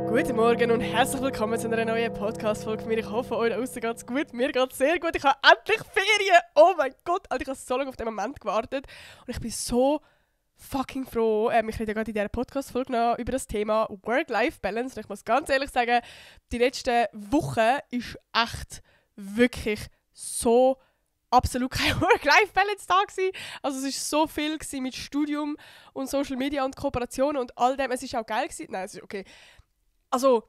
Guten Morgen und herzlich willkommen zu einer neuen Podcast-Folge von mir. Ich hoffe, euch draussen geht's gut. Mir geht's sehr gut. Ich habe endlich Ferien. Oh mein Gott, Alter, ich habe so lange auf den Moment gewartet. Und ich bin so fucking froh. Ich rede gerade in dieser Podcast-Folge noch über das Thema Work-Life-Balance. Und ich muss ganz ehrlich sagen, die letzten Wochen ist echt wirklich so absolut kein Work-Life-Balance da gewesen. Also es war so viel mit Studium und Social Media und Kooperationen und all dem. Es ist auch geil gewesen. Nein, es ist okay. Also,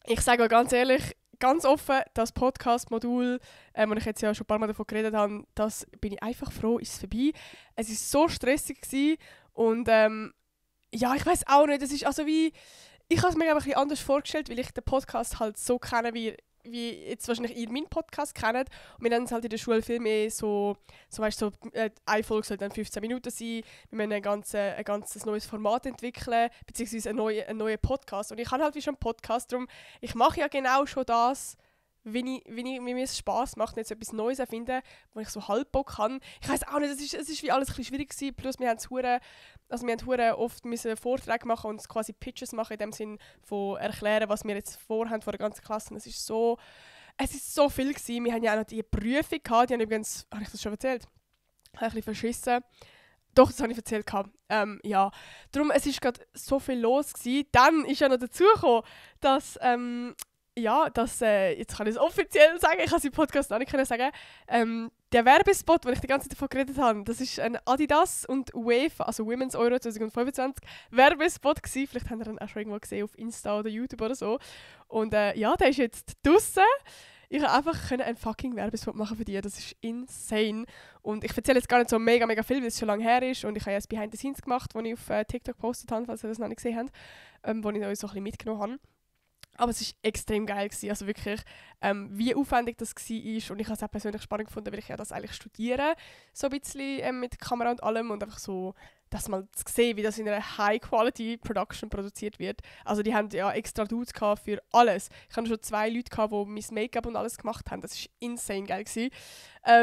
ich sage euch ganz ehrlich, ganz offen, das Podcast-Modul, und ich jetzt ja schon ein paar Mal davon geredet habe, das bin ich einfach froh, ist es vorbei. Es war so stressig gewesen und ja, ich weiß auch nicht, es ist also wie, ich habe es mir ein bisschen anders vorgestellt, weil ich den Podcast halt so kenne, wie jetzt wahrscheinlich ihr meinen Podcast kennt. Und wir haben es halt in der Schule viel mehr so weißt, so eine Folge soll dann 15 Minuten sein. Wir müssen ein ganzes neues Format entwickeln, beziehungsweise einen neuen Podcast. Und ich habe halt wie schon einen Podcast, darum, ich mache ja genau schon das, wie mir es Spass macht, jetzt etwas Neues erfinden, wo ich so halb Bock habe. Ich weiss auch nicht, es ist wie alles ein bisschen schwierig gewesen, plus wir haben oft müssen Vorträge machen und quasi Pitches machen, in dem Sinn von erklären, was wir jetzt vorhaben vor der ganzen Klasse. Und es ist so viel gewesen. Wir haben ja auch noch die Prüfung gehabt, die haben übrigens, habe ich das schon erzählt? Habe ich ein bisschen verschissen. Doch, das habe ich erzählt. Ja. Darum, es ist gerade so viel los gewesen. Dann ist ja noch dazu gekommen, dass jetzt kann ich es offiziell sagen, ich kann es im Podcast auch nicht sagen, der Werbespot, den ich die ganze Zeit davon geredet habe, das ist ein Adidas und UEFA, also Women's Euro 2025 Werbespot gewesen. Vielleicht habt ihr ihn auch schon irgendwo gesehen auf Insta oder YouTube oder so. Und ja, der ist jetzt draussen. Ich konnte einfach einen fucking Werbespot machen für dich. Das ist insane. Und ich erzähle jetzt gar nicht so mega viel, weil es schon lange her ist. Und ich habe jetzt Behind the Scenes gemacht, das ich auf TikTok gepostet habe, falls ihr das noch nicht gesehen habt, wo ich euch so ein bisschen mitgenommen habe. Aber es war extrem geil gewesen. Also wirklich, wie aufwendig das war. Und ich habe es auch persönlich spannend gefunden, weil ich ja das eigentlich studiere. So ein bisschen mit Kamera und allem. Und einfach so, das mal zu sehen, wie das in einer High-Quality-Production produziert wird. Also die haben ja extra Dudes für alles. Ich hatte schon 2 Leute, die mein Make-up und alles gemacht haben. Das war insane geil gewesen.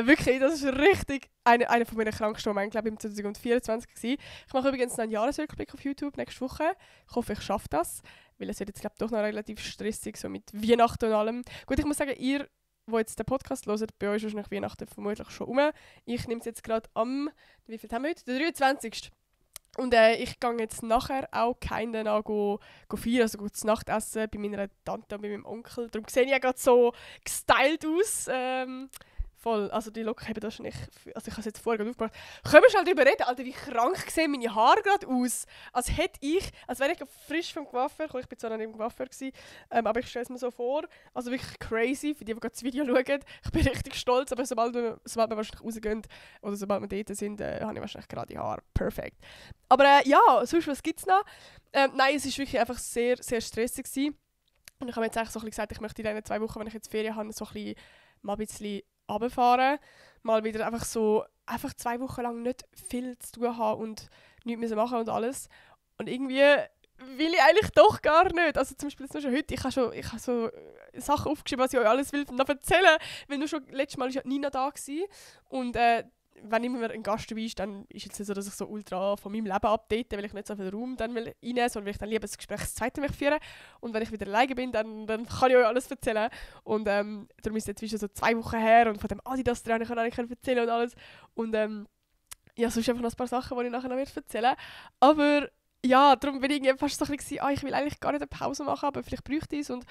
Wirklich, das ist richtig einer von meinen krankesten Momenten, glaube ich, im 2024 gewesen. Ich mache übrigens noch einen Jahresrückblick auf YouTube nächste Woche. Ich hoffe, ich schaffe das. Weil es wird jetzt, glaube ich, doch noch relativ stressig, so mit Weihnachten und allem. Gut, ich muss sagen, ihr, die jetzt den Podcast hört, bei euch ist wahrscheinlich Weihnachten vermutlich schon rum. Ich nehme es jetzt gerade am, wie viel haben wir heute? Der 23. Und ich gehe jetzt nachher auch keinen an feiern, also zu Nacht essen bei meiner Tante und bei meinem Onkel. Darum sehe ich ja gerade so gestylt aus. Voll, also die Locken haben das nicht, also ich habe es jetzt vorher gerade aufgemacht. Können wir schon darüber reden, Alter, wie krank sehen meine Haare gerade aus? Als wäre ich frisch vom Coiffeur, ich war zwar noch nicht im Coiffeur, aber ich stelle es mir so vor, also wirklich crazy, für die gerade das Video schauen. Ich bin richtig stolz, aber sobald wir wahrscheinlich rausgehen oder sobald wir dort sind, habe ich wahrscheinlich gerade die Haare perfekt. Aber ja, sonst, was gibt es noch? Nein, es war wirklich einfach sehr, sehr stressig gewesen. Und ich habe jetzt eigentlich so ein bisschen gesagt, ich möchte in diesen 2 Wochen, wenn ich jetzt Ferien habe, so mal ein bisschen runterfahren, mal wieder einfach 2 Wochen lang nicht viel zu tun haben und nichts machen und alles. Und irgendwie will ich eigentlich doch gar nicht. Also zum Beispiel jetzt nur schon heute, ich habe so Sachen aufgeschrieben, was ich euch alles will noch erzählen, weil nur schon letztes Mal war ja Nina da gewesen. Und wenn immer ein Gast dabei ist, dann ist es nicht so, dass ich so ultra von meinem Leben update, weil ich nicht so viel Raum dann rein will, sondern weil ich dann lieber das Gespräch das zweite mich führen. Und wenn ich wieder alleine bin, dann kann ich euch alles erzählen. Und darum ist jetzt schon so 2 Wochen her und von dem Adidas dran kann ich erzählen und alles. Und ja, sonst einfach noch ein paar Sachen, die ich nachher noch erzählen werde. Aber ja, darum bin ich irgendwie fast so ein bisschen, ich will eigentlich gar nicht eine Pause machen, aber vielleicht bräuchte ich es. Und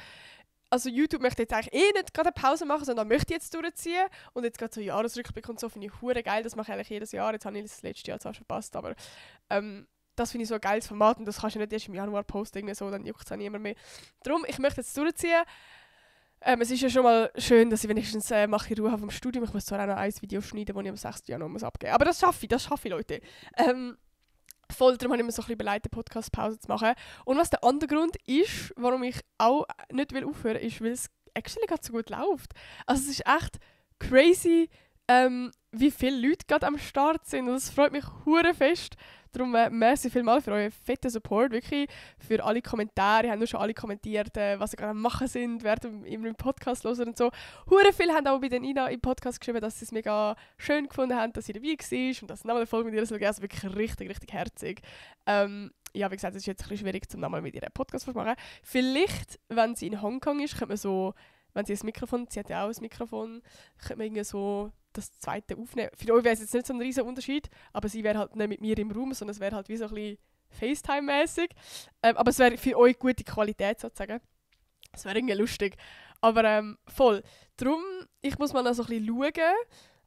also YouTube möchte jetzt eigentlich nicht gerade eine Pause machen, sondern möchte jetzt durchziehen. Und jetzt gerade so Jahresrückblick und so finde ich hure geil. Das mache ich eigentlich jedes Jahr. Jetzt habe ich das letzte Jahr zwar verpasst, aber das finde ich so ein geiles Format und das kannst du nicht erst im Januar posten, irgendwie so, dann juckt es auch niemand mehr. Darum, ich möchte jetzt durchziehen. Es ist ja schon mal schön, dass ich wenigstens mache in Ruhe habe vom Studium. Ich muss zwar auch noch ein Video schneiden, das ich am 6. Januar abgeben muss. Aber das schaffe ich, Leute. Voll, darum habe ich mir so ein bisschen beleidigt, Podcast-Pause zu machen. Und was der andere Grund ist, warum ich auch nicht aufhören will, ist, weil es actually gerade so gut läuft. Also es ist echt crazy, wie viele Leute gerade am Start sind. Und das freut mich hure fest. Darum merci vielmals für euren fetten Support. Wirklich für alle Kommentare. Ihr habt nur schon alle kommentiert, was ihr gerade am machen sind, während ihr im Podcast hören und so. Hure viele haben auch bei den Ina im Podcast geschrieben, dass sie es mega schön gefunden haben, dass sie dabei war und dass sie nochmal eine Folge mit ihr so gegeben. Also wirklich richtig, richtig herzig. Ja, wie gesagt, es ist jetzt ein bisschen schwierig, zum nochmal mit ihr einen Podcast zu machen. Vielleicht, wenn sie in Hongkong ist, könnte man so, wenn sie ein Mikrofon, sie hat ja auch ein Mikrofon, könnte man irgendwie so das zweite aufnehmen. Für euch wäre es jetzt nicht so ein riesen Unterschied, aber sie wäre halt nicht mit mir im Raum, sondern es wäre halt wie so ein bisschen FaceTime-mäßig. Aber es wäre für euch gute Qualität sozusagen. Es wäre irgendwie lustig. Aber voll. Darum, ich muss mal noch so ein bisschen schauen.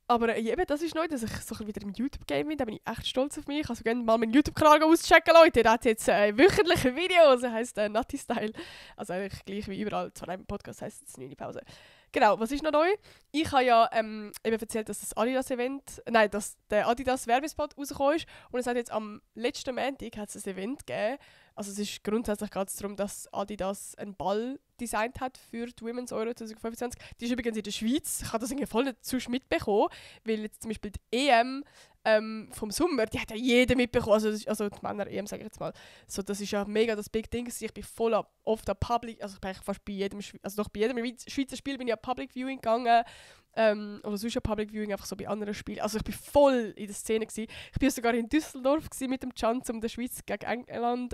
Aber eben, das ist neu, dass ich so ein bisschen wieder im YouTube-Game bin. Da bin ich echt stolz auf mich. Also gerne mal meinen YouTube-Kanal auschecken, Leute. Da hat jetzt wöchentliche Videos. Das heisst Natti Style. Also eigentlich gleich wie überall. Zwar im Podcast heisst es 9 Pause. Genau, was ist noch neu? Ich habe ja eben erzählt, dass dass der Adidas Werbespot rausgekommen ist. Und es hat jetzt am letzten Montag ein Event gegeben. Also es ist grundsätzlich geht es darum, dass Adidas einen Ball designt hat für die Women's Euro 2025. Die ist übrigens in der Schweiz. Ich habe das irgendwie voll nicht sonst mitbekommen, weil jetzt zum Beispiel die EM vom Sommer, die hat ja jeder mitbekommen, also die Männer-EM, sage ich jetzt mal. So, das ist ja mega das Big Ding. Ich bin voll oft an Public, also ich bin fast bei jedem, Schweizer Spiel bin ich an Public Viewing gegangen. Oder sonst ein Public Viewing, einfach so bei anderen Spielen. Also ich bin voll in der Szene gewesen. Ich bin sogar in Düsseldorf mit dem Chance, um der Schweiz gegen England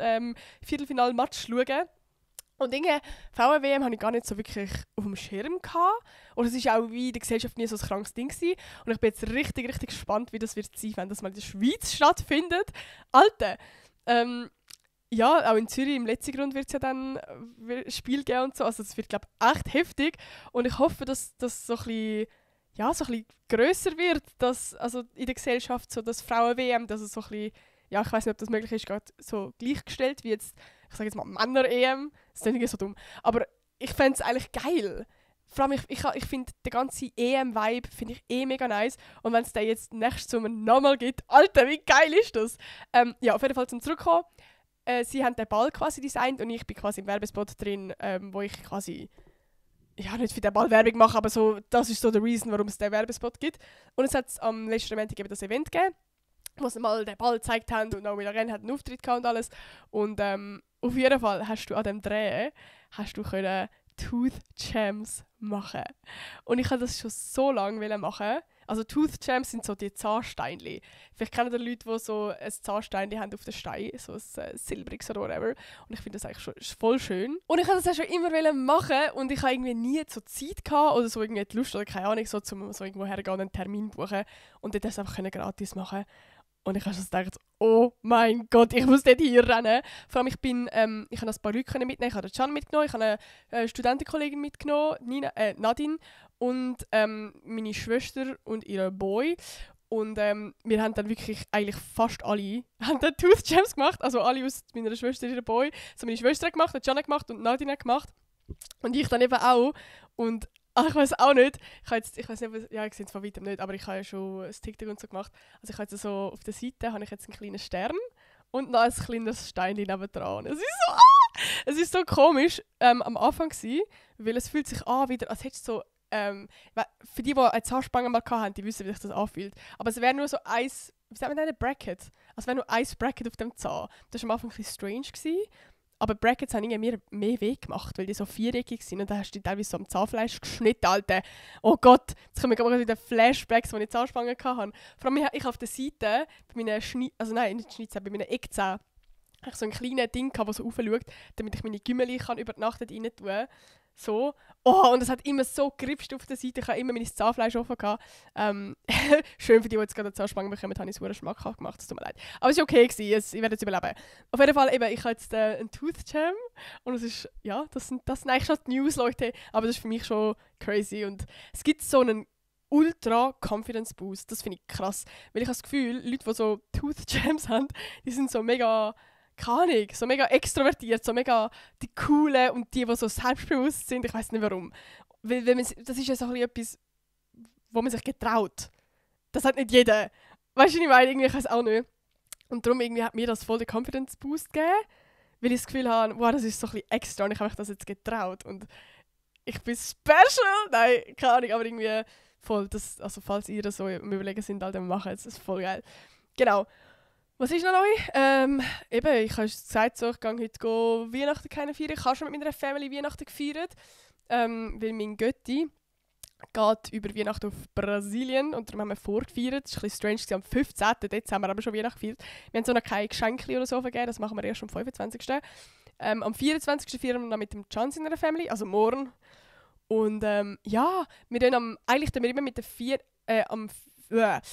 Viertelfinal-Match zu schauen. Und irgendwie, Frauen-WM hatte ich gar nicht so wirklich auf dem Schirm gehabt. Und es war auch wie in der Gesellschaft nie so ein krankes Ding gewesen. Und ich bin jetzt richtig, richtig gespannt, wie das wird sein, wenn das mal in der Schweiz stattfindet. Alter! Ja, auch in Zürich im letzten Grund wird es ja dann ein Spiel geben und so. Also es wird, glaube ich, echt heftig. Und ich hoffe, dass das so ein bisschen, ja, so ein bisschen grösser wird, dass, also in der Gesellschaft, so das Frauen-WM, dass es so ein bisschen, ja, ich weiß nicht, ob das möglich ist, gerade so gleichgestellt wie jetzt, ich sage jetzt mal Männer-EM. Das ist nicht so dumm. Aber ich fände es eigentlich geil. Vor allem, ich finde den ganzen EM-Vibe finde ich mega nice. Und wenn es den jetzt nächstes Sommer nochmal gibt, Alter, wie geil ist das? Ja, auf jeden Fall zum Zurückkommen. Sie haben den Ball quasi designt und ich bin quasi im Werbespot drin, wo ich quasi, ja, nicht für den Ball Werbung mache, aber so, das ist so der Reason, warum es den Werbespot gibt. Und es hat am letzten Montag eben das Event gegeben, wo sie mal den Ball gezeigt haben und Naomi Loren hat einen Auftritt gehabt und alles. Und auf jeden Fall hast du an dem Dreh können Tooth Jams machen. Und ich wollte das schon so lange machen. Also Tooth Jams sind so die Zahnsteinchen. Vielleicht kennen die Leute, die so ein Zahnsteinchen haben auf den Stein, so ein silbriges oder whatever. Und ich finde das eigentlich schon voll schön. Und ich wollte das auch schon immer machen und ich habe irgendwie nie so Zeit gehabt oder so irgendwie die Lust oder keine Ahnung, so zum so irgendwo hergehen und einen Termin buchen und dort das einfach gratis machen. Und ich habe schon gedacht, oh mein Gott, ich muss dort hier rennen. Vor allem, ich habe ein paar Leute mitnehmen. Ich habe Can mitgenommen, ich habe eine Studentenkollegin mitgenommen, Nadine, und meine Schwester und ihren Boy. Und wir haben dann wirklich eigentlich fast alle haben dann Tooth Jams gemacht. Also alle aus meiner Schwester und ihrem Boy. So meine Schwester hat gemacht, Can hat gemacht und Nadine hat gemacht. Und ich dann eben auch. Und ich weiß auch nicht. Ich weiß nicht, ja, ich sehe es von weitem nicht, aber ich habe ja schon ein TikTok und so gemacht. Also ich habe jetzt so auf der Seite habe ich jetzt einen kleinen Stern und noch ein kleines Steinchen nebendran. Es ist so komisch am Anfang gewesen, weil es fühlt sich an wieder, als hättest du so für die eine Zahnspange mal hatten, die wissen, wie sich das anfühlt. Aber es wäre nur so wie sagt man denn, ein Bracket? Also es wäre nur ein Bracket auf dem Zahn. Das war am Anfang ein bisschen strange gewesen. Aber Brackets haben mir mehr weh gemacht, weil die so viereckig sind und dann hast du die teilweise so am Zahnfleisch geschnitten, Alter. Oh Gott, jetzt kommen wir wieder Flashbacks, die ich Zahnspangen hatte. Vor allem, ich auf der Seite, bei meinen bei meinen Eckzähnen, habe ich so ein kleines Ding, das so raufschaut, damit ich meine Gümmeli über die Nacht rein tun kann. So. Oh, und es hat immer so geripscht auf der Seite. Ich habe immer mein Zahnfleisch offen gehabt. Schön für die jetzt gerade eine Zahnspange bekommen, habe ich es sehr schmackhaft gemacht. Es tut mir leid. Aber es war okay gewesen. Ich werde jetzt überleben. Auf jeden Fall, eben, ich habe jetzt einen Tooth Jam. Und es ist, ja, das sind eigentlich schon die News, Leute. Aber das ist für mich schon crazy. Und es gibt so einen Ultra Confidence Boost. Das finde ich krass. Weil ich habe das Gefühl, Leute, die so Tooth Jams haben, die sind so mega, keine Ahnung, so mega extrovertiert, so mega die Coolen und die so selbstbewusst sind. Ich weiß nicht warum. Weil das ist ja so etwas, wo man sich getraut. Das hat nicht jeder. Weißt du, was ich meine? Irgendwie, ich weiß auch nicht. Und darum irgendwie hat mir das voll den Confidence Boost gegeben, weil ich das Gefühl habe, wow, das ist so ein bisschen extra und ich habe mich das jetzt getraut. Und ich bin special. Nein, keine Ahnung, aber irgendwie voll, das, also falls ihr so im Überlegen sind, dann machen jetzt, das ist voll geil. Genau. Was ist noch neu? Eben, ich habe gesagt, so, ich gehe heute Weihnachten keine feiern. Ich habe schon mit meiner Family Weihnachten gefeiert, weil mein Götti geht über Weihnachten auf Brasilien und darum haben wir vorgefeiert. Das war ein bisschen strange, am 15. Dezember haben wir schon Weihnachten gefeiert. Wir haben so noch keine Geschenke oder so vergeben, das machen wir erst am 25. Am 24. feiern wir dann mit dem Chance in der Family, also morgen. Und ja, eigentlich tun wir immer mit der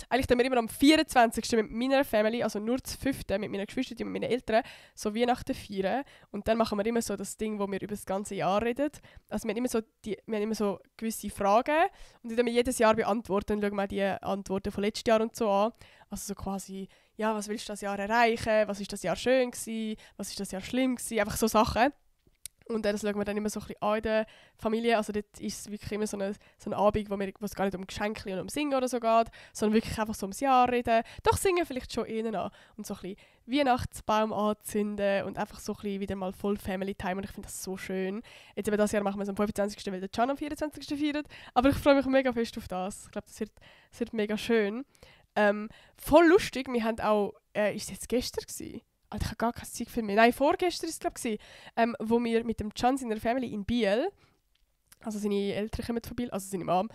eigentlich tun wir immer am 24. mit meiner Family, also nur das 5. mit meinen Geschwistern und meinen Eltern, so Weihnachten feiern. Und dann machen wir immer so das Ding, wo wir über das ganze Jahr reden. Also wir haben immer so gewisse Fragen und die wir jedes Jahr beantworten. Dann schauen wir die Antworten von letztes Jahr und so an. Also so quasi, ja, was willst du das Jahr erreichen? Was ist das Jahr schön gewesen? Was ist das Jahr schlimm gewesen? Einfach so Sachen. Und das schauen wir dann immer so ein bisschen an in der Familie. Also dort ist es wirklich immer so ein Abend, wo es gar nicht um Geschenke und um Singen oder so geht, sondern wirklich einfach so ums Jahr reden. Doch singen vielleicht schon innen an. Und so ein bisschen Weihnachtsbaum anzünden und einfach so ein bisschen wieder mal voll Family Time. Und ich finde das so schön. Jetzt eben dieses Jahr machen wir es am 25., weil der Can am 24. feiert. Aber ich freue mich mega fest auf das. Ich glaube, das wird mega schön. Voll lustig, wir haben auch, ist es jetzt gestern gewesen? Ich habe gar kein Zeug für mich. Nein, vorgestern war es, glaube ich, wo wir mit dem Chance in der Family in Biel, also seine Eltern kommen von Biel, also seine Mom,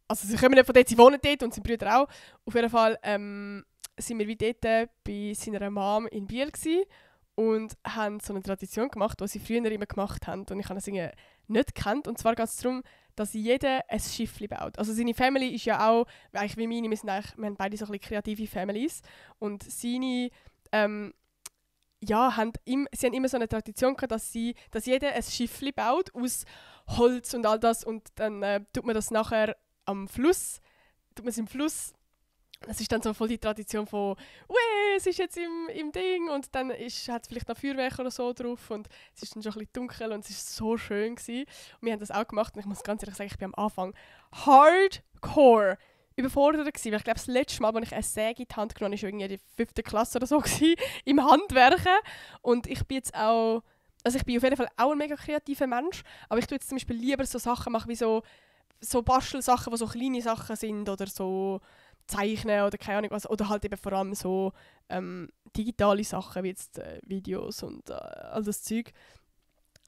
also sie kommen nicht von dort, sie wohnen dort und seine Brüder auch. Auf jeden Fall sind wir wie dort bei seiner Mom in Biel gewesen und haben so eine Tradition gemacht, die sie früher immer gemacht haben und ich habe das irgendwie nicht gekannt. Und zwar geht es darum, dass jeder ein Schiffli baut. Also seine Family ist ja auch, eigentlich wie meine, wir haben beide so ein bisschen kreative Families und seine sie haben immer so eine Tradition gehabt, dass jeder ein Schiffli baut aus Holz und all das und dann tut man das nachher am Fluss, tut man es im Fluss. Das ist dann so voll die Tradition von es ist jetzt im Ding und dann hat es vielleicht noch Feuerwerk oder so drauf und es ist dann schon ein bisschen dunkel und es ist so schön gewesen. Und wir haben das auch gemacht und ich muss ganz ehrlich sagen, ich bin am Anfang hardcore überfordert gewesen, weil ich glaube, das letzte Mal, als ich eine Säge in die Hand genommen habe, war irgendwie die 5. Klasse oder so gewesen, im Handwerken. Und ich bin jetzt auch, also ich bin auf jeden Fall auch ein mega kreativer Mensch, aber ich tue jetzt zum Beispiel lieber so Sachen machen wie so Bastelsachen, die so kleine Sachen sind oder so Zeichnen oder keine Ahnung was, oder halt eben vor allem so digitale Sachen wie jetzt Videos und all das Zeug.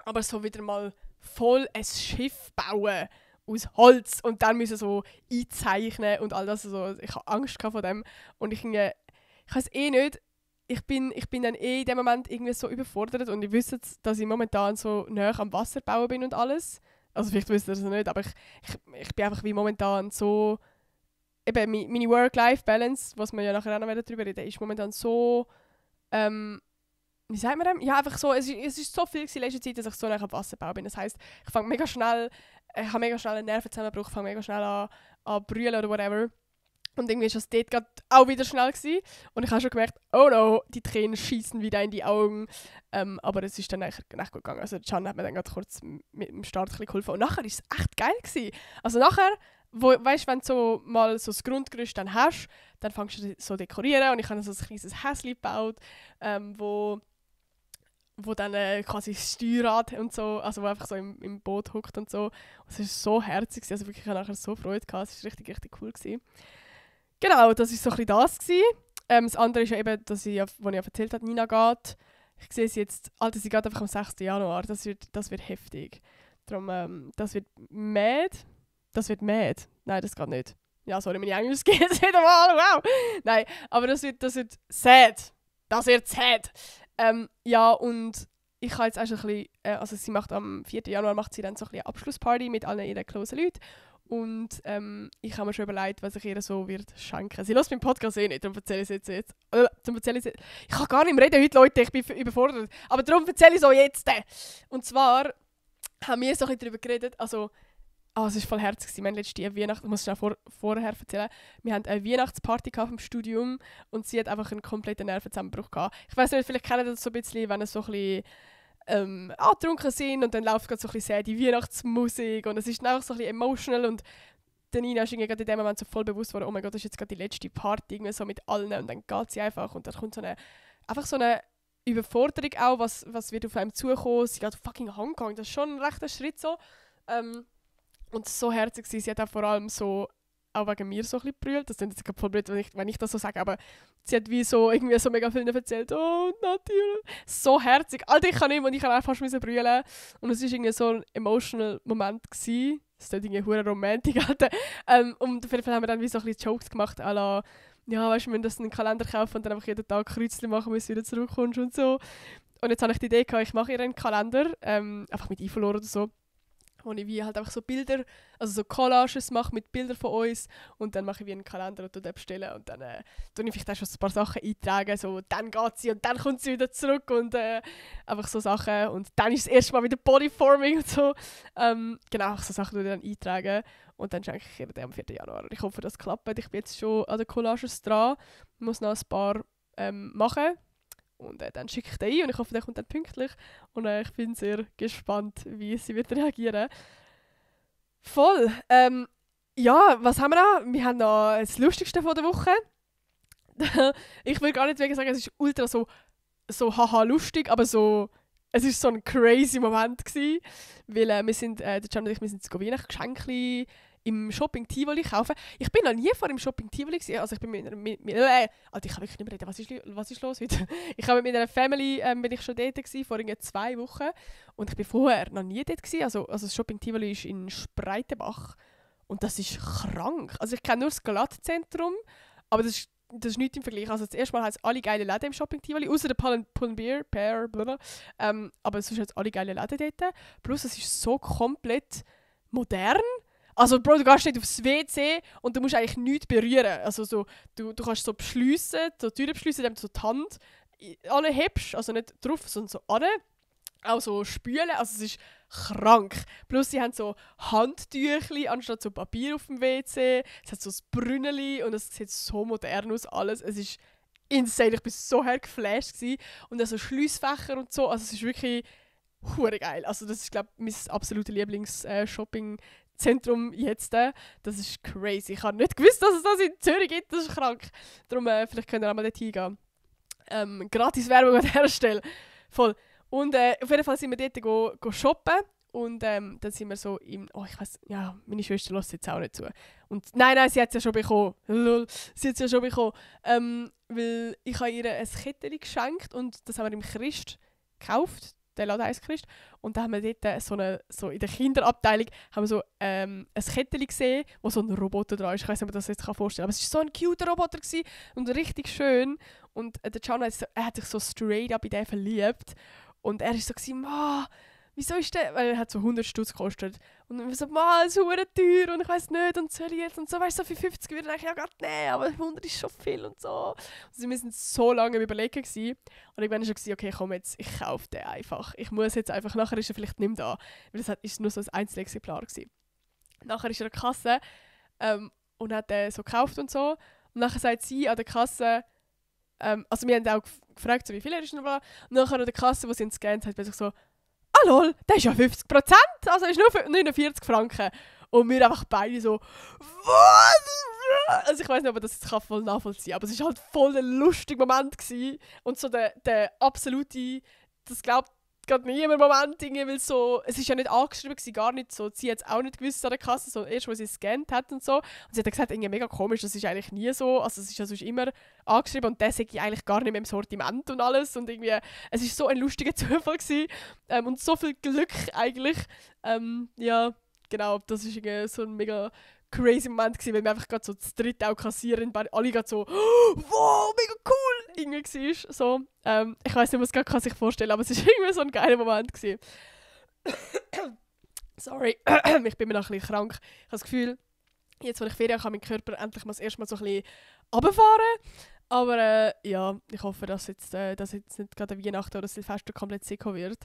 Aber so wieder mal voll ein Schiff bauen aus Holz und dann müssen so einzeichnen und all das. Also, ich habe Angst vor dem und ich weiß nicht, ich bin dann in dem Moment irgendwie so überfordert und ich wüsste, dass ich momentan so näher am Wasser bauen bin und alles. Also vielleicht wisst ihr das nicht, aber ich bin einfach wie momentan so, eben meine Work-Life-Balance, was wir ja nachher auch noch darüber reden, ist momentan so, wie sagt man das? Ja, einfach so, es ist so viel in letzter Zeit, dass ich so näher am Wasser bauen bin. Das heisst, ich habe mega schnell einen Nervenzusammenbruch, fange mega schnell an brüllen oder whatever. Und irgendwie war das dort gerade auch wieder schnell gewesen. Und ich habe schon gemerkt, oh no, die Tränen schießen wieder in die Augen. Aber es ist dann echt gut gegangen. Also Can hat mir dann gerade kurz mit dem Start ein bisschen geholfen. Und nachher war es echt geil gewesen. Also nachher, weißt du, wenn du so mal so das Grundgerüst dann hast, dann fängst du so dekorieren. Und ich habe so ein kleines Häschen gebaut, wo dann quasi das Steuerrad und so, also wo einfach so im Boot hockt und so. Und es war so herzig, also wirklich, ich hatte nachher so Freude gehabt. Es war richtig, richtig cool gewesen. Genau, das war so ein bisschen das gewesen. Das andere ist ja eben, dass ich, wo ich ja erzählt habe, Nina geht. Ich sehe sie jetzt, Alter, sie geht einfach am 6. Januar. Das wird heftig. Darum, das wird mad. Das wird mad. Nein, das geht nicht. Ja, sorry, meine Englisch geht jetzt wieder mal. Wow. Nein, aber das wird sad. Das wird sad. Ja, und ich habe jetzt auch schon ein bisschen, also sie macht am 4. Januar macht sie dann so ein bisschen eine Abschlussparty mit allen ihren closen Leuten. Und ich habe mir schon überlegt, was ich ihr so wird schenken. Sie hört meinen Podcast eh nicht, darum erzähle ich es jetzt. Ich kann gar nicht mehr reden heute, Leute, ich bin überfordert. Aber darum erzähle ich es auch jetzt. Und zwar haben wir so ein bisschen darüber geredet, also es war voll herzig. Wir haben letzte Weihnachten, ich muss es vorher erzählen, wir hatten eine Weihnachtsparty im Studium und sie hat einfach einen kompletten Nervenzusammenbruch gehabt. Ich weiss nicht, vielleicht kennen das so ein bisschen, wenn es so ein bisschen angetrunken sind und dann läuft gerade so ein bisschen die Weihnachtsmusik und es ist dann einfach so ein bisschen emotional und der Nina ist gerade in dem Moment so voll bewusst geworden, oh mein Gott, das ist jetzt gerade die letzte Party irgendwie so mit allen und dann geht sie einfach und dann kommt so eine Überforderung auch, was wird auf einem zukommen. Sie geht fucking Hongkong, das ist schon ein rechter Schritt so. Und so herzig sie hat auch vor allem so auch wegen mir so ein bisschen brüllt. Das ist jetzt voll blöd, wenn ich das so sage, aber sie hat wie so irgendwie so mega vielen erzählt, oh, natürlich. So herzig. Alter, ich kann nicht mehr und ich kann auch fast brüllen. Und es war irgendwie so ein emotional Moment gewesen. Das ist irgendwie hure romantisch, Alter. Und auf jeden Fall haben wir dann wie so ein bisschen Jokes gemacht, à la, ja, weißt du, wir müssen einen Kalender kaufen und dann einfach jeden Tag Kreuzchen machen, bis du wieder zurückkommst und so. Und jetzt habe ich die Idee gehabt, ich mache ihr einen Kalender, einfach mit Einverloren oder so, wo ich wie halt einfach so Bilder, also so Collages mache mit Bildern von uns und dann mache ich wie einen Kalender und dort bestellen und dann tue ich vielleicht auch schon ein paar Sachen eintragen, so dann geht sie und dann kommt sie wieder zurück und einfach so Sachen und dann ist das erste Mal wieder Bodyforming und so. Genau, einfach so Sachen, die ich dann eintragen und dann schenke ich ihr den am 4. Januar. Und ich hoffe, das klappt. Ich bin jetzt schon an den Collages dran, muss noch ein paar machen. Und dann schicke ich den ein und ich hoffe, der kommt dann pünktlich. Und ich bin sehr gespannt, wie sie wird reagieren. Voll. Ja, was haben wir da? Wir haben noch das Lustigste von der Woche. Ich will gar nicht wegen sagen, es ist ultra so haha lustig, aber so, es ist so ein crazy Moment gewesen, weil wir sind, der Can und ich, wir sind zu Weihnachtsgeschenke im Shopping Tivoli kaufen. Ich bin noch nie vor dem Shopping Tivoli gewesen. Also ich bin Alter, ich kann wirklich nicht mehr reden. Was ist los heute? Ich habe mit meiner Family bin ich schon dort gewesen, vor 2 Wochen. Und ich bin vorher noch nie dort gewesen. Also das Shopping Tivoli ist in Spreitenbach. Und das ist krank. Also ich kenne nur das Glattzentrum, aber das ist nichts im Vergleich. Also das erste Mal hat es alle geile Läden im Shopping Tivoli, außer der Pull&Bear, Pear, blablabla. Aber sonst hat es alle geile Läden dort. Plus es ist so komplett modern. Also Bro, du gehst nicht aufs WC und du musst eigentlich nichts berühren. Also so, du kannst so beschliessen, so die Türe beschliessen, indem du so die Hand anhebst, also nicht drauf, sondern so an. Auch so spülen, also es ist krank. Plus sie haben so Handtüchli anstatt so Papier auf dem WC. Es hat so ein Brünneli und es sieht so modern aus alles. Es ist insane, ich war so geflasht gewesen. Und dann so Schliessfächer und so, also es ist wirklich hure geil. Also das ist, glaube ich, mein absolutes Lieblings-Shopping-Zentrum jetzt. Das ist crazy. Ich habe nicht gewusst, dass es das in Zürich gibt. Das ist krank. Darum, vielleicht könnt ihr auch mal dort hingehen. Gratis Werbung an dieser Stelle. Voll. Und auf jeden Fall sind wir dort go shoppen. Und dann sind wir so im... Oh, ich weiss... Ja, meine Schwester lässt jetzt auch nicht zu. Und nein, sie hat es ja schon bekommen. Lol, sie hat es ja schon bekommen. Weil ich habe ihr ein Kettchen geschenkt und das haben wir im Christ gekauft. Der Laden heisst Christ. Und da haben wir dort so in der Kinderabteilung haben wir so ein Kettchen gesehen, wo so ein Roboter dran ist. Ich weiss nicht, ob man das jetzt vorstellen kann. Aber es war so ein cuter Roboter gewesen und richtig schön. Und der Can hat sich so straight up in den verliebt. Und er war so, wieso ist der? Weil er hat so 100 Stutz gekostet. Und wir so, es ist verdammt teuer und ich weiss nicht und soll ich jetzt und so. Weißt du, so für 50 würde ich eigentlich ja gerade nehmen, aber 100 ist schon viel und so. Also wir waren so lange am Überlegen gewesen. Und irgendwann war schon, okay, komm jetzt, ich kaufe den einfach. Ich muss jetzt einfach, nachher ist er vielleicht nicht mehr da. Weil das war nur so ein Einzelexemplar gewesen. Nachher ist er an der Kasse und hat den so gekauft und so. Und nachher sagt sie an der Kasse, also wir haben auch gefragt, so, wie viel er ist. Und nachher an der Kasse, wo sie ihn gescannt hat, war ich so, ah lol, das ist ja 50%, also ist nur 49 Franken. Und wir einfach beide so, was? Also ich weiß nicht, ob das jetzt voll nachvollziehen kann, aber es war halt voll ein lustiger Moment gewesen. Und so der absolute, das glaubt gerade niemand Moment, weil so, es ist ja nicht angeschrieben gewesen, gar nicht so, sie hat es auch nicht gewusst an der Kasse, so erst, wo sie es gescannt hat und so. Und sie hat gesagt, irgendwie mega komisch, das ist eigentlich nie so, also es ist ja sonst immer angeschrieben und das ist eigentlich gar nicht mehr im Sortiment und alles und irgendwie, es ist so ein lustiger Zufall gewesen und so viel Glück eigentlich. Ja, genau, das ist irgendwie so ein mega crazy Moment gewesen, weil wir einfach gerade so das dritte auch kassieren, alle gerade so, wow, mega cool, irgendwie war so. Ich weiss nicht, was man sich vorstellen kann, aber es war irgendwie so ein geiler Moment gewesen. Sorry, ich bin mir noch ein bisschen krank. Ich habe das Gefühl, jetzt, wo ich Ferien habe, kann mein Körper endlich mal das erste Mal so ein bisschen runterfahren. Aber ja, ich hoffe, dass jetzt nicht gerade Weihnachten oder Silvester komplett sick wird.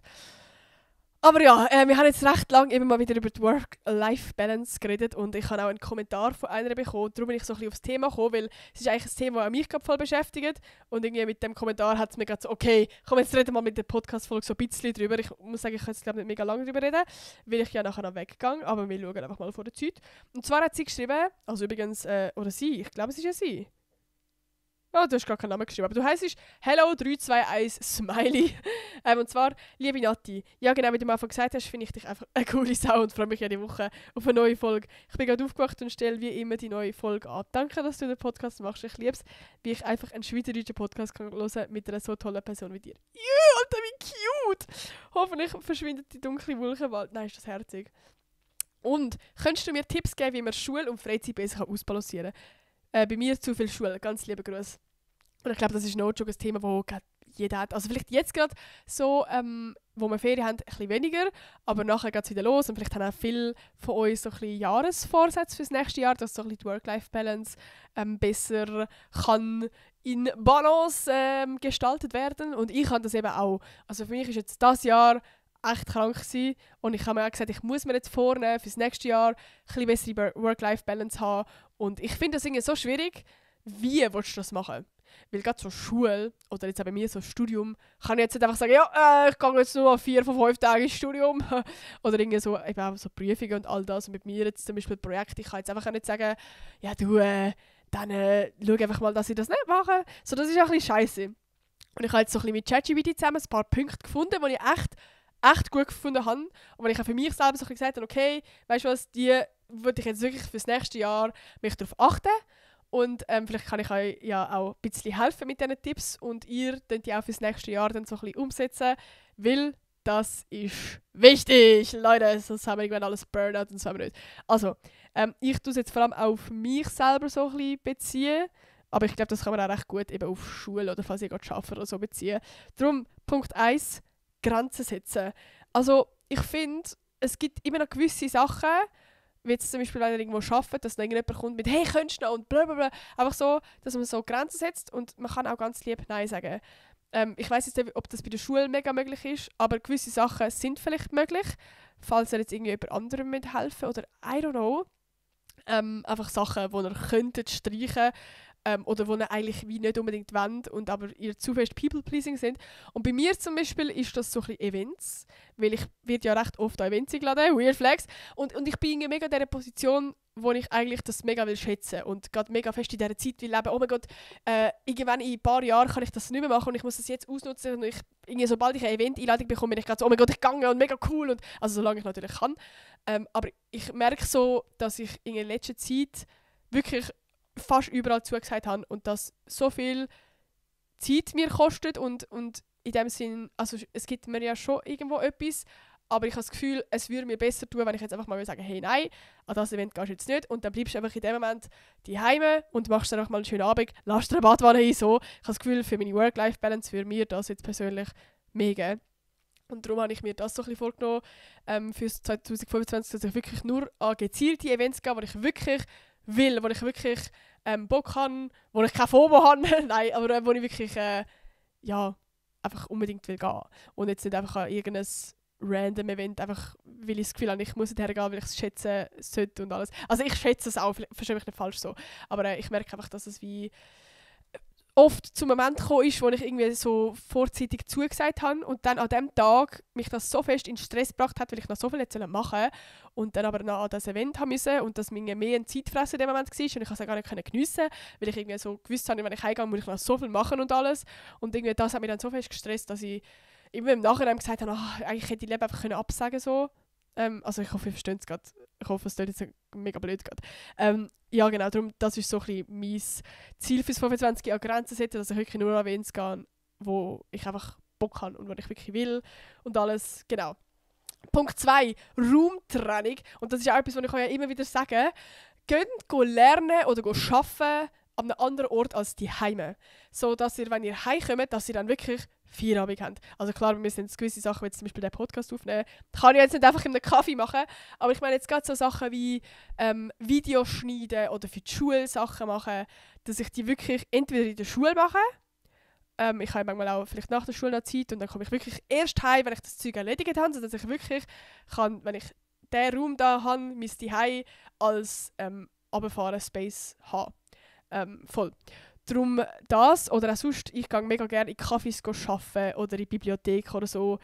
Aber ja, wir haben jetzt recht lange immer mal wieder über die Work-Life-Balance geredet und ich habe auch einen Kommentar von einer bekommen. Darum bin ich so ein bisschen aufs Thema gekommen, weil es ist eigentlich ein Thema, das mich gerade voll beschäftigt. Und irgendwie mit dem Kommentar hat es mir gerade so, okay, komm, jetzt reden wir mal mit der Podcast-Folge so ein bisschen drüber. Ich muss sagen, ich kann jetzt glaube nicht mega lange drüber reden, weil ich ja nachher noch weggegangen, aber wir schauen einfach mal vor der Zeit. Und zwar hat sie geschrieben, also übrigens, oder sie, ich glaube es ist ja sie. Ah, du hast gar keinen Namen geschrieben. Aber du heisst Hello 321 Smiley. Und zwar, liebe Nati, ja genau, wie du am Anfang gesagt hast, finde ich dich einfach eine coole Sau und freue mich jede Woche auf eine neue Folge. Ich bin gerade aufgewacht und stelle wie immer die neue Folge an. Danke, dass du den Podcast machst. Ich liebe es, wie ich einfach einen schweizerdeutschen Podcast kann hören mit einer so tollen Person wie dir. Alter, wie cute! Hoffentlich verschwindet die dunkle Wolkenwald. Nein, ist das herzig. Und könntest du mir Tipps geben, wie man Schule und Freizeit besser ausbalancieren kann? Bei mir zu viel Schule. Ganz liebe Grüße. Und ich glaube, das ist no joke ein Thema, das jeder hat. Also vielleicht jetzt gerade so, wo wir Ferien haben, ein bisschen weniger, aber nachher geht es wieder los und vielleicht haben auch viele von uns so ein bisschen Jahresvorsätze fürs nächste Jahr, dass so ein bisschen die Work-Life-Balance besser kann in Balance gestaltet werden. Und ich habe das eben auch. Also für mich ist jetzt das Jahr echt krank gewesen. Und ich habe mir auch gesagt, ich muss mir jetzt vornehmen, fürs nächste Jahr ein bisschen bessere Work-Life-Balance haben. Und ich finde das irgendwie so schwierig. Wie willst du das machen? Weil gerade so Schule oder jetzt auch bei mir so Studium, kann ich jetzt nicht einfach sagen, ja, ich gehe jetzt nur 4 von 5 Tagen ins Studium. Oder irgendwie so, eben auch so Prüfungen und all das. Und mit mir jetzt zum Beispiel Projekte, ich kann jetzt einfach auch nicht sagen, ja du, dann schau einfach mal, dass ich das nicht mache. So, das ist auch ein bisschen scheisse. Und ich habe jetzt so ein bisschen mit ChatGPT zusammen ein paar Punkte gefunden, die ich echt gut gefunden habe. Und wenn ich auch für mich selber so ein bisschen gesagt habe, okay, weißt du was, die würde ich jetzt wirklich fürs nächste Jahr mich darauf achten. Und vielleicht kann ich euch ja auch ein bisschen helfen mit diesen Tipps und ihr könnt die auch fürs nächste Jahr dann so ein bisschen umsetzen, weil das ist wichtig, Leute, sonst haben wir irgendwann alles Burnout und so haben wir nicht. Also, ich tue es jetzt vor allem auf mich selber so ein bisschen beziehen, aber ich glaube, das kann man auch recht gut eben auf Schule oder falls ihr gerade arbeitet oder so beziehen. Darum, Punkt 1, Grenzen setzen. Also, ich finde, es gibt immer noch gewisse Sachen, wie jetzt zum Beispiel, wenn ihr irgendwo arbeitet, dass dann irgendjemand kommt mit «Hey, könntest du noch?» und blablabla. Einfach so, dass man so Grenzen setzt und man kann auch ganz lieb Nein sagen. Ich weiss jetzt nicht, ob das bei der Schule mega möglich ist, aber gewisse Sachen sind vielleicht möglich, falls ihr jetzt irgendwie jemand anderem mithelfen oder I don't know. Einfach Sachen, die ihr könntet streichen oder die ihr eigentlich wie nicht unbedingt wollt und aber ihr zu fest People-Pleasing sind. Und bei mir zum Beispiel ist das so ein bisschen Events, weil ich werde ja recht oft an Events eingeladen, Weird Flags, und ich bin mega in dieser Position, wo ich eigentlich das mega will schätzen und gerade mega fest in dieser Zeit will leben. Oh mein Gott, irgendwann in ein paar Jahren kann ich das nicht mehr machen und ich muss das jetzt ausnutzen und sobald ich eine Event-Einladung bekomme, bin ich gerade so, oh mein Gott, ich gehe und mega cool, und, also solange ich natürlich kann. Aber ich merke so, dass ich in der letzten Zeit wirklich fast überall zugesagt habe und das so viel Zeit mir kostet und in dem Sinn, also es gibt mir ja schon irgendwo etwas, aber ich habe das Gefühl, es würde mir besser tun, wenn ich jetzt einfach mal sagen, hey nein, an das Event gehst du jetzt nicht, und dann bleibst du einfach in dem Moment daheim und machst dann einfach mal einen schönen Abend, lässt dir eine Badwanne ein, so. Ich habe das Gefühl, für meine Work-Life-Balance würde mir das jetzt persönlich mega. Und darum habe ich mir das so ein bisschen vorgenommen für 2025, dass ich wirklich nur an gezielte Events gehe, wo ich wirklich will, wo ich wirklich Bock habe, wo ich keine FOMO habe, nein, aber wo ich wirklich einfach unbedingt will gehen. Und jetzt nicht einfach an irgendein random Event, einfach weil ich das Gefühl habe, ich muss dorthin gehen, weil ich es schätzen sollte und alles. Also ich schätze es auch, verstehe mich nicht falsch so, aber ich merke einfach, dass es wie oft zum Moment gekommen ist, wo ich irgendwie so vorzeitig zugesagt habe und dann an dem Tag mich das so fest in Stress gebracht hat, weil ich noch so viel jetzt machen sollte und dann aber noch an das Event haben müssen und das mir mehr ein Zeitfresser in dem Moment war und ich es gar nicht geniessen, weil ich irgendwie so gewusst habe, wenn ich heimgehe, muss ich noch so viel machen und alles, und irgendwie das hat mich dann so fest gestresst, dass ich immer im Nachhinein gesagt habe, eigentlich hätte ich lieber einfach absagen können. Also ich hoffe, ihr versteht es gerade. Ich hoffe, es klingt jetzt mega blöd gerade. Ja genau, darum, das ist so ein bisschen mein Ziel fürs 25 an Grenzen setzen, dass ich wirklich nur an Events gehe, wo ich einfach Bock habe und wo ich wirklich will und alles, genau. Punkt 2, Raumtraining. Und das ist auch etwas, was ich euch immer wieder sage. Geht lernen oder arbeiten an einem anderen Ort als die Heime. So, dass ihr, wenn ihr heimkommt, dass ihr dann wirklich Feierabend habt. Also klar, wir müssen jetzt gewisse Sachen, wie jetzt zum Beispiel den Podcast aufnehmen, kann ich jetzt nicht einfach in einem Kaffee machen, aber ich meine jetzt gerade so Sachen wie Videos schneiden oder für die Schule Sachen machen, dass ich die wirklich entweder in der Schule mache, ich habe manchmal auch vielleicht nach der Schule noch Zeit und dann komme ich wirklich erst heim, wenn ich das Zeug erledigt habe, sodass ich wirklich kann, wenn ich den Raum da habe, mein Zuhause als Runterfahren-Space haben. Voll. Darum das, oder auch sonst, ich gehe mega gerne in Cafés arbeiten oder in die Bibliothek oder so.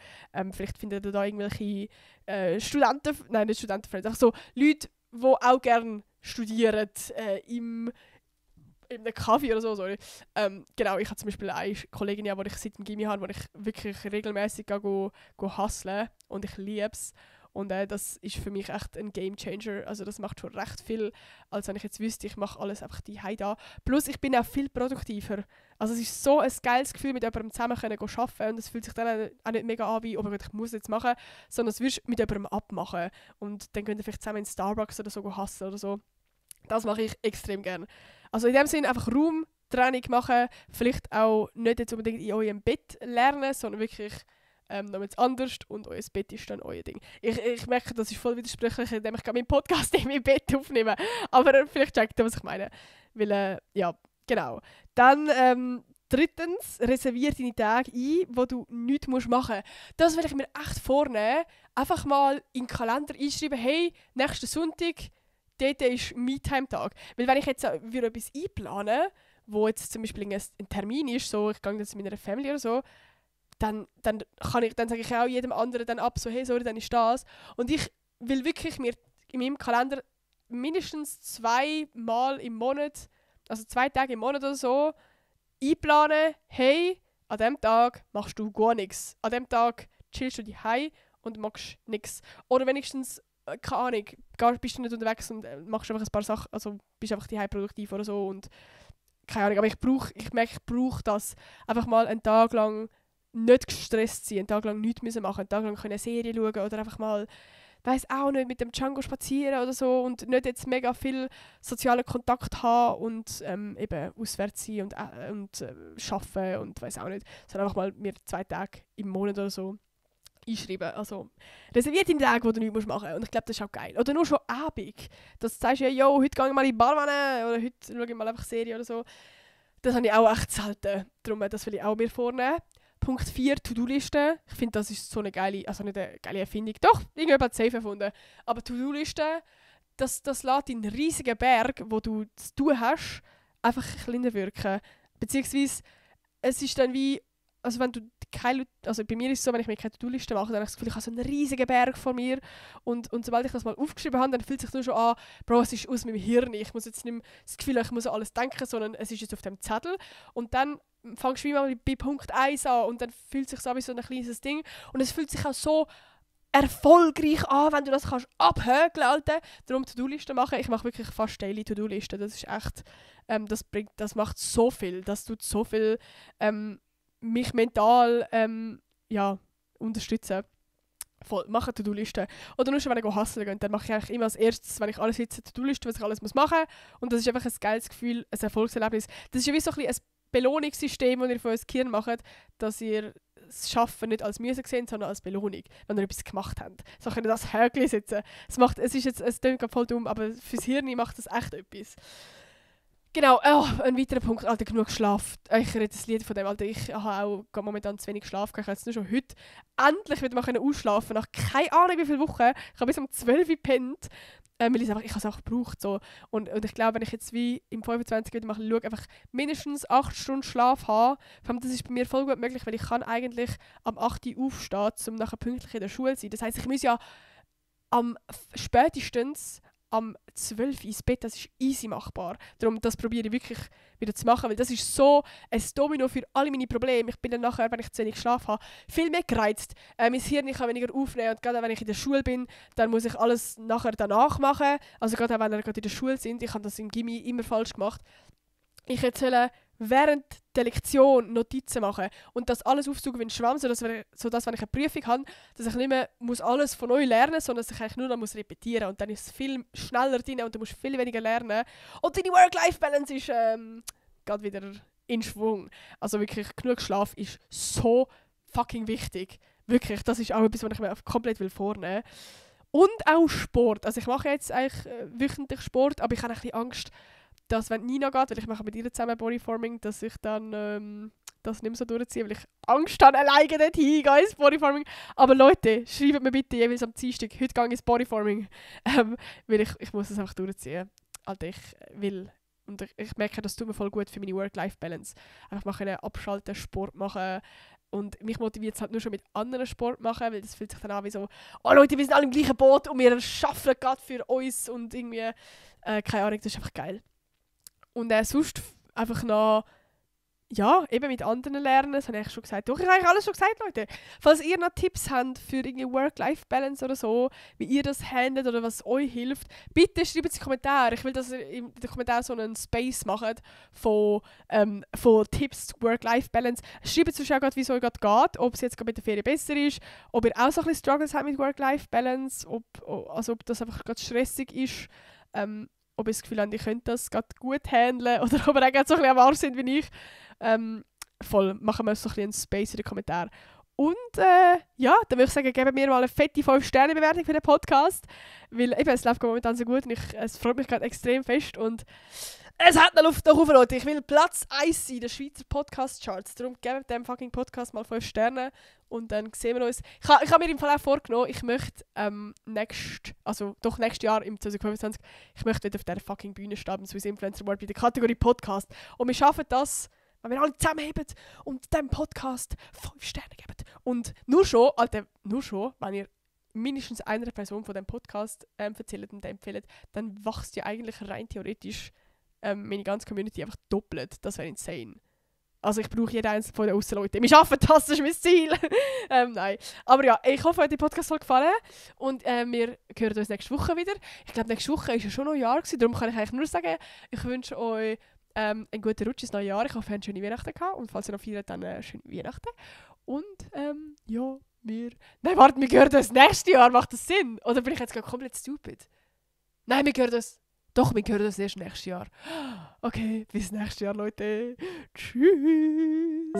Vielleicht findet ihr da irgendwelche nicht Studentenfreunde, einfach so Leute, die auch gerne studieren, im in einem Kaffee oder so, sorry. Genau, ich habe zum Beispiel eine Kollegin, die ich seit dem Gymi habe, wo ich wirklich regelmäßig go hustlen und ich liebe es. Und das ist für mich echt ein Gamechanger. Also das macht schon recht viel, als wenn ich jetzt wüsste, ich mache alles einfach die da. Plus ich bin auch viel produktiver. Also es ist so ein geiles Gefühl, mit jemandem zusammen können arbeiten und es fühlt sich dann auch nicht mega an wie, oh mein Gott, ich muss es jetzt machen, sondern es wirst du mit jemandem abmachen. Und dann könnt ihr vielleicht zusammen in Starbucks oder so hustlen oder so. Das mache ich extrem gerne. Also in dem Sinne einfach Raumtraining machen, vielleicht auch nicht jetzt unbedingt in eurem Bett lernen, sondern wirklich noch jetzt anders und euer Bett ist dann euer Ding. Ich merke, das ist voll widersprüchlich, indem ich meinen Podcast in meinem Bett aufnehme. Aber vielleicht checkt ihr, was ich meine. Weil, ja, genau. Dann, drittens, reserviere deine Tage ein, wo du nichts machen musst. Das will ich mir echt vornehmen. Einfach mal in den Kalender einschreiben, hey, nächsten Sonntag, dort ist Me-Time-Tag. Weil wenn ich jetzt wieder etwas einplane, wo jetzt zum Beispiel ein Termin ist, so, ich gehe jetzt mit meiner Familie oder so, dann sage ich auch jedem anderen dann ab, so, hey, sorry, dann ist das. Und ich will wirklich mir in meinem Kalender mindestens 2 Mal im Monat, also 2 Tage im Monat oder so, einplanen, hey, an diesem Tag machst du gar nichts. An diesem Tag chillst du daheim und machst nichts. Oder wenigstens, keine Ahnung, bist du nicht unterwegs und machst einfach ein paar Sachen, also bist einfach daheim produktiv oder so und keine Ahnung, aber ich merke, ich brauche das. Einfach mal einen Tag lang nicht gestresst sein, einen Tag lang nichts machen, einen Tag lang eine Serie schauen oder einfach mal, weiss auch nicht, mit dem Django spazieren oder so und nicht jetzt mega viel sozialen Kontakt haben und eben auswärts sein und arbeiten und weiss auch nicht, sondern einfach mal mir 2 Tage im Monat oder so einschreiben. Also reserviert den Tag, wo du nichts machen musst. Und ich glaube, das ist auch geil. Oder nur schon Abend. Dass du sagst, ja, yo, heute gehe ich mal in die Bar oder heute schaue ich mal einfach Serie oder so. Das habe ich auch echt selten. Darum, das will ich auch mir vornehmen. Punkt 4, To-Do-Liste. Ich finde, das ist so eine geile, also nicht eine geile Erfindung. Doch, irgendjemand hat es safe erfunden. Aber To-Do-Liste, das lässt einen riesigen Berg, wo du zu tun hast, einfach kleiner wirken. Beziehungsweise, es ist dann wie, also wenn du keine, also bei mir ist es so, wenn ich mir keine To-Do-Liste mache, dann habe ich das Gefühl, ich habe so einen riesigen Berg vor mir und sobald ich das mal aufgeschrieben habe, dann fühlt es sich nur schon an, Bro, es ist aus meinem Hirn, ich muss jetzt nicht mehr das Gefühl, ich muss an alles denken, sondern es ist jetzt auf dem Zettel und dann fangst du wie mal bei Punkt 1 an und dann fühlt es sich so an wie so ein kleines Ding und es fühlt sich auch so erfolgreich an, wenn du das kannst abhökeln, Alter. Darum To-Do-Listen machen. Ich mache wirklich fast daily To-Do-Listen. Das ist echt, das macht so viel. Das tut so viel mich mental unterstützen. Voll, mache eine To-Do-Liste. Oder nur schon, wenn ich hustlen gehe, dann mache ich eigentlich immer als erstes, wenn ich alles sitze, eine To-Do-Liste, was ich alles machen muss. Und das ist einfach ein geiles Gefühl, ein Erfolgserlebnis. Das ist ja wie so ein Belohnungssystem, das ihr von eurem Gehirn macht, dass ihr das Schaffen nicht als Mühe seht, sondern als Belohnung, wenn ihr etwas gemacht habt. So könnt ihr das Häkchen setzen. Es klingt voll dumm, aber fürs Hirn macht das echt etwas. Genau, ein weiterer Punkt, Alter, genug Schlaf. Ich rede das Lied von dem, Alter, ich habe auch momentan zu wenig Schlaf gehabt. Ich habe jetzt nur schon heute endlich wieder mal ausschlafen nach keine Ahnung wie viele Wochen. Ich habe bis um 12 Uhr gepennt, weil ich habe es einfach gebraucht. So. Und ich glaube, wenn ich jetzt wie im 25 wieder mal schaue, einfach mindestens 8 Stunden Schlaf habe, vor allem das ist bei mir voll gut möglich, weil ich kann eigentlich am 8 Uhr aufstehen, um nachher pünktlich in der Schule zu sein. Das heisst, ich muss ja am spätestens am 12 Uhr ins Bett, das ist easy machbar. Darum, das probiere ich wirklich wieder zu machen, weil das ist so ein Domino für alle meine Probleme. Ich bin dann nachher, wenn ich zu wenig Schlaf habe, viel mehr gereizt. Mein Hirn kann weniger aufnehmen und gerade wenn ich in der Schule bin, dann muss ich alles nachher danach machen. Also gerade wenn wir gerade in der Schule sind, ich habe das im Gymi immer falsch gemacht. Ich hätte während der Lektion Notizen machen und das alles aufsuchen wie ein Schwamm, sodass wenn ich eine Prüfung habe, dass ich nicht mehr alles von neu lernen muss, sondern dass ich eigentlich nur noch repetieren muss. Und dann ist es viel schneller drin und du musst viel weniger lernen. Und deine Work-Life-Balance ist gerade wieder in Schwung. Also wirklich, genug Schlaf ist so fucking wichtig. Wirklich, das ist auch etwas, was ich mir komplett vornehmen will. Und auch Sport. Also ich mache jetzt eigentlich wöchentlich Sport, aber ich habe ein bisschen Angst, dass wenn Nina geht, weil ich mache mit ihr zusammen Bodyforming, dass ich dann das nicht mehr so durchziehe, weil ich Angst habe, alleine dort hingehen ins Bodyforming. Aber Leute, schreibt mir bitte jeweils am Dienstag, heute gehe ich ins Bodyforming. Weil ich muss es einfach durchziehen. Also ich will. Und ich merke, das tut mir voll gut für meine Work-Life-Balance. Einfach mal können abschalten, Sport machen. Und mich motiviert es halt nur schon mit anderen Sport machen, weil das fühlt sich dann an wie so, oh Leute, wir sind alle im gleichen Boot und wir arbeiten gerade für uns und irgendwie, keine Ahnung, das ist einfach geil. Und sonst einfach noch, ja, eben mit anderen lernen, das habe ich schon gesagt. Doch, ich habe eigentlich alles schon gesagt, Leute. Falls ihr noch Tipps habt für irgendwie Work-Life-Balance oder so, wie ihr das handelt oder was euch hilft, bitte schreibt es in die Kommentare. Ich will, dass ihr in den Kommentaren so einen Space macht von Tipps zu Work-Life-Balance. Schreibt es auch gerade, wie es euch gerade geht, ob es jetzt gerade mit der Ferien besser ist, ob ihr auch so ein bisschen Struggles habt mit Work-Life-Balance, ob das einfach gerade stressig ist. Ob ihr das Gefühl habt, ihr könnt das gerade gut handeln oder ob ihr auch gerade so ein bisschen am Arsch sind wie ich. Voll, machen wir so ein bisschen einen Space in den Kommentaren. Und ja, dann würde ich sagen, geben wir mal eine fette 5-Sterne-Bewertung für den Podcast. Weil eben, es läuft momentan so gut und es freut mich gerade extrem fest. Und es hat noch Luft nach oben, Leute. Ich will Platz 1 sein in den Schweizer Podcast-Charts. Darum gebt dem fucking Podcast mal 5 Sterne. Und dann sehen wir uns. Ich habe mir im Fall auch vorgenommen, ich möchte nächstes Jahr, im 2025, ich möchte wieder auf dieser fucking Bühne stehen, beim Swiss Influencer Award bei der Kategorie Podcast. Und wir schaffen das, wenn wir alle zusammenheben und diesem Podcast 5 Sterne geben. Und nur schon, wenn ihr mindestens einer Person von diesem Podcast erzählt und empfehlt, dann wächst ja eigentlich rein theoretisch meine ganze Community einfach doppelt. Das wäre insane. Also ich brauche jeden einzelnen von den Aussenleuten. Wir schaffen das ist mein Ziel. Nein. Aber ja, ich hoffe, euch die Podcast hat gefallen. Und wir hören uns nächste Woche wieder. Ich glaube, nächste Woche war ja schon noch ein Jahr gewesen. Darum kann ich eigentlich nur sagen, ich wünsche euch einen guten Rutsch ins neue Jahr. Ich hoffe, ihr habt schöne Weihnachten gehabt. Und falls ihr noch feiert, dann schöne Weihnachten. Und ja, wir hören uns nächstes Jahr. Macht das Sinn? Oder bin ich jetzt gerade komplett stupid? Nein, wir hören uns. Doch, wir hören uns erst nächstes Jahr. Okay, bis nächstes Jahr, Leute. Tschüss.